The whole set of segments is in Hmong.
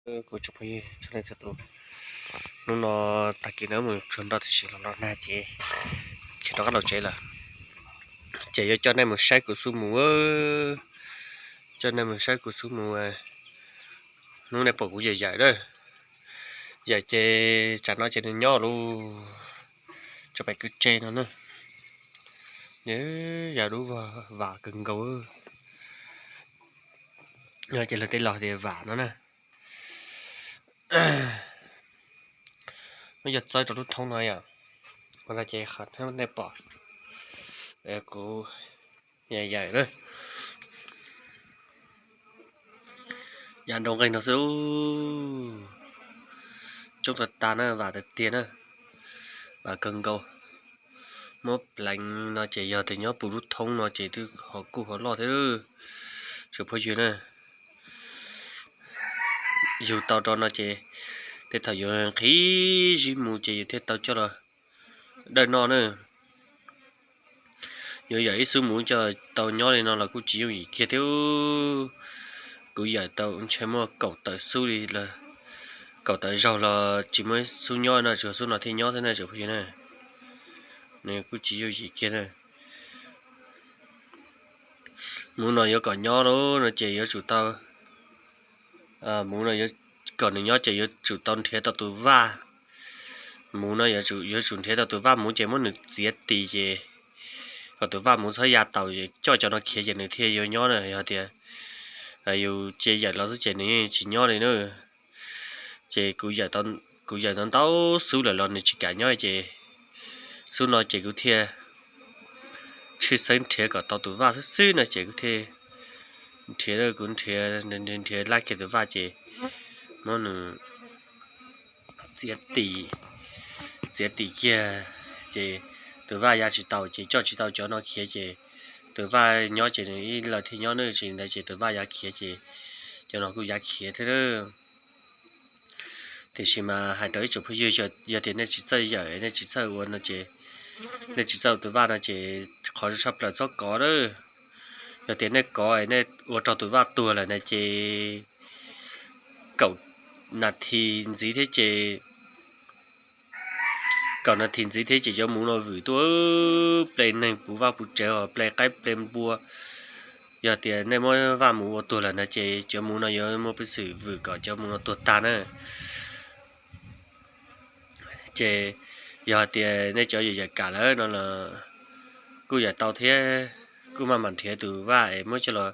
Kuv tsoom phooj ywg txhua leej txhua tus, hnub no tag kis no mus tsuag nroj tiam sis los los nag ces khiav rov qab los tsev lawm. Ces yuav coj nej mus saib kuv xub mus, coj nej mus saib kuv xub mus. Hnub nej pom kuv yawm yawm lawm, yawm ces tsam no ces nws nyob lub tso pem kwj tse no na. Yog dub vam kawg nkaus. Ces luag tej laus tias vam no na. Muab coj txawb rau lub thoob no yom. Ua no ces qhov nej pom kuv yawm yawm na, yav nrau nqeeg no xwb. Coob tag tag na, vam tiag tiag na, vam kawg nkaus. Muab pleev no ces yog tias nyob puv lub thoob no ces twb ho kuj ho loj thiab, tsoom phooj ywg na. Yug tau rau no ces tej thaum yuav nqhis zib mus ces yus thiaj tau coj los dawj noj na. Yuav yawm ib xub muv coj tau nyob li no los kuj tsis yooj yim kiag thiab. Kuv yawm tau ntshe muaj kaum tawm xub li, kaum tawm zaug los tsis muaj ib xub nyob no, tsuas xub no thiaj nyob thiab na, tsoom phooj ywg na. Nws kuj tsis yooj yim kiag na. Muv no yuav kom nyob lawm no ces yuav tsum tau, muv no kom nws nyob ces yuav tsum tau nrhiav tau tus vaj. Muv no yuav tsum nrhiav tau tus vaj muv ces muab nws txiav tis ces kom tus vaj muv txhob ya tau, coj cov no khiav ces nws thiaj yuav nyob na. Yog tias yus cia yawm los xwb ces nws yeej tsis nyob li na. Ces kuv yawm ntau ntau xub lawm los nws tsis kam nyob ces xub no ces kuv thiaj tshwj xeeb nrhiav kom tau tus vaj xwb xwb no ces kuv thiaj nrhiav, kuv nrhiav, nrhiav lab kiag tus vaj ces muab nws txiav tis, txiav tis kiag ces tus vaj ya tsis tau ces coj tsis tau cov no khiav ces tus vaj nyob ces nws ib leeg thiaj nyob na, tsis li ntawd ces tus vaj ya khiav ces cov no kuj ya khiav thiab. Tiam sis mas hais rau ib tsoom phooj ywg, yog tias nej tsis txawj yawm, nej tsis txawj ua no ces, nej tsis txawj ua tus vaj no ces qhov zoo tshaj plaws txhob kov na. Yog tias nej kov nej ua rau tus vaj tuag lawm na ces kaum nas this ntxiv thiab ces, kaum nas this ntxiv thiab ces cov muv no vwm tuaj ple neeg puv vaj puv tsev, ple qaib ple npua. Yog tias nej muab vaj muv ua tuag lawm na ces cov muv no yuav muaj peev xwm vwm kom cov muv no tuag tag na. Ces yog tias nej cov yawm yawm kam lawm no los kuj yawm tau thiab, kuj maj mam nrhiav tus vaj es muab coj los,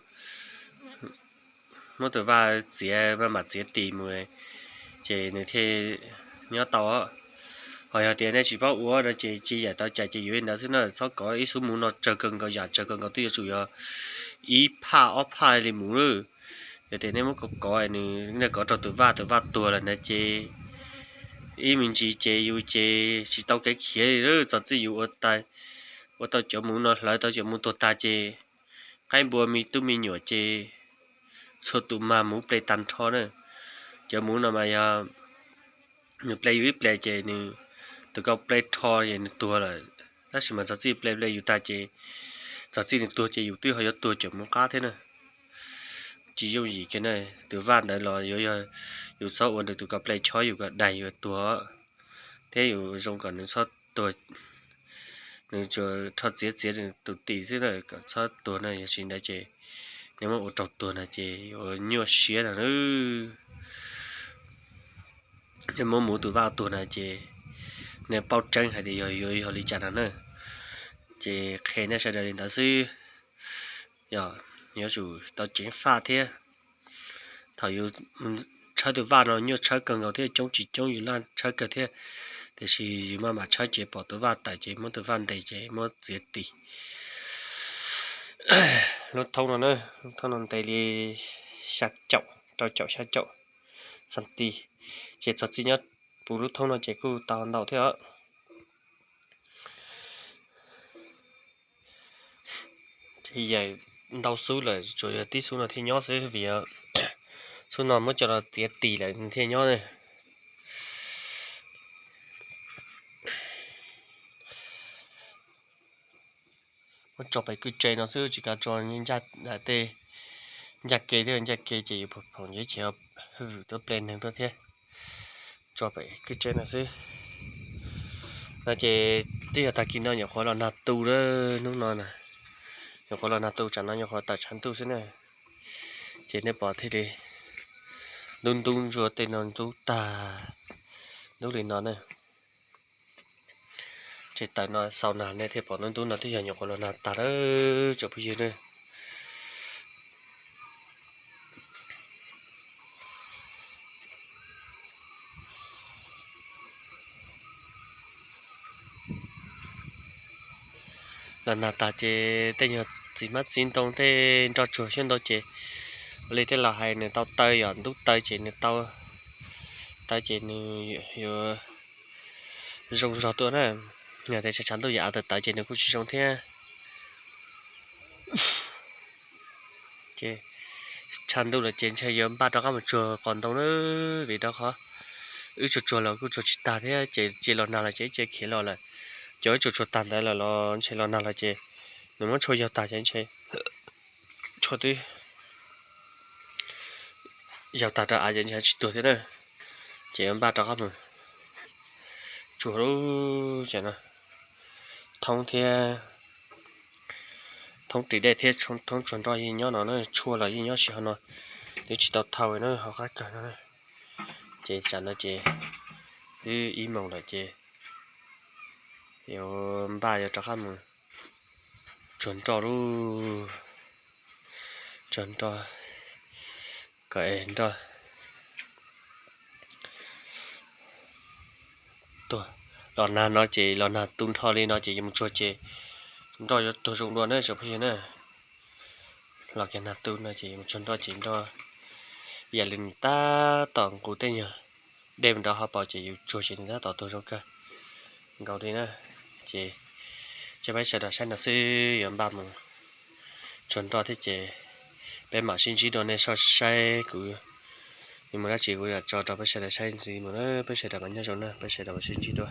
muab tus vaj txiav, maj mam txiav tis mus ces nws thiaj nyob tau. Ho yog tias nej tsis paub ua no ces cia yawm tau cas ces yuav li ntawd xwb na, txhob kov. Ib xub muv no tsawg kawg nkaus, yam tsawg kawg nkaus twb yuav tsum yog ib phaj ob phaj li muv lawm. Yog tias nej muab kov kov, nej kov rau tus vaj, tus vaj tuag lawm na ces ib me ntsis ces yus ces tsis tau kev khiav li lawm. Txog txij yus ua tau cov muv no, hlawv tau cov muv tuag tag ces qaib npua me tub me nyuam ces txhua tus mag muv ple tag nrho na. Cov muv no mas yog nws ple yus ib ple ces nws, tus ko ple rho ces nws tuag lawm, tab sis mas txog txij ple ple yus tag ces, txog txij nws tuag ces yus twb ho yuav tuag cov muv qab thiab na. Tsis yooj yim kiag na. Tus vaj ntawd los yuav yog yus txhob ua nws tus ko ple chob yus kom daig yus tuag, thiab yus zoo kom nws txhob tuag, nws tsuas rho txiav txiav nws tus tis xwb na kom txhob tuag na. Yog tsis ntawd ces nej muab ua rau tuag na ces yuav nyuaj siab no na. Nej muab muv tus vaj tuag na ces nej paub tseeb hais tias yog yuav yog li cas no na. Ces qhia nej sawv daws li ntawd xwb. Yog, yuav tsum tau ceev faj thiab. Thaum yus tshawb tus vaj no nyuaj tshawb kawg nkaus thiab, coob tsis coob yus laj tshawb kawg thiab, tiam sis yus maj mam tshawb ces pom tus vaj tawm ces muab tus vaj ntes ces muab txiav tis. Lub thoob no na, lub thoob no ntev li xya caum, rau caum xya caum xanti, ces txog txij nyob puv lub thoob no ces kuj tau ntau thiab os. Ces yawm ntau xub lawm, tsuas yog tib xub no thiaj nyob xwb vim xub no muab coj los txiav tis lawm nws thiaj nyob. Muab tso pem kwj tse no xwb, tsis kav tso tej ncaj ke thiab, ncaj ke ces yus phoom ces Tuaj ple neeg tuaj thiab, tso pem kwj tsev no xwb. No ces twb yog tag kis no nyuam qhuav los nag tu lawm hnub no na, nyuam qhuav los nag tu tsam no nyuam qhuav tawm tshav ntuj xwb na. Ces nej pom thiaj li ntub ntub ntsuag tej no ntub tag ntub li no na. Ces tawm no xaus nag nej thiaj pom ntub ntub no twb yog nyuam qhuav los nag tag lawm tsoom phooj ywg na. Los nag tag ces tej nyuag txiv hmab txiv ntoo tej nroj tsuag xyoob ntoo ces ua li tej laus hais nws tau taw yom, ntub taw ces nws tau taw ces nws yuav zoo zog tuaj na. Yog tias tshav ntuj yam av tawv tawv ces nws kuj tsis zoo thiab. Ces tshav ntuj lawm ces ntshe yuav npaj rov qab mus tsuag qos ntoo na, vim rau qhov wb tsuag tsuag los kuj tsuag tsis tag thiab ces cia los nag los ces ib ce khiav los lawm. Cov wb tsuag tsuag tag ntawd lawm los ntshe los nag los ces nws muab tshuaj yaug tag ces ntshe tshuaj twb yaug tag rau av ces ntshe tsis tuag thiab na. Ces yuav npaj rov qab mus tsuag lub ces no, thoob thiab, thoob ris dej thiab thoob tsuag nroj yeej nyob no na, tshuaj los yeej nyob si hauv no, twb tsis tau thau na, hauv qab kawg no. Ces tsam no ces twb ib moos lawm ces yuav npaj yuav rov qab mus tsuag nroj lub, tsuag nroj kom nroj tuag. Los nag no ces los nag tu nrho li no ces yuav mus tsuag ces nroj yuav tuag zoo dua na tsoom phooj ywg na. Los kiag nag tu no ces yuav mus tsuag nroj ces nroj yam li nws tab tom nqus tej nyuag dej mus rau hauv paus ces yus tsuag ces nws tab tom tuag zoo kawg nkaus li na. Ces coj peb sawv daws saib no xwb, yuav npaj mus tsuag nroj thiab ces peb mam sib ntsib dua, nej saib kuv yuav mus dab tsi kuv yuav tso rau peb sawv daws saib ntxiv mus na. Peb sawv daws mas nyob zoo na, peb sawv daws mam sib ntsib dua.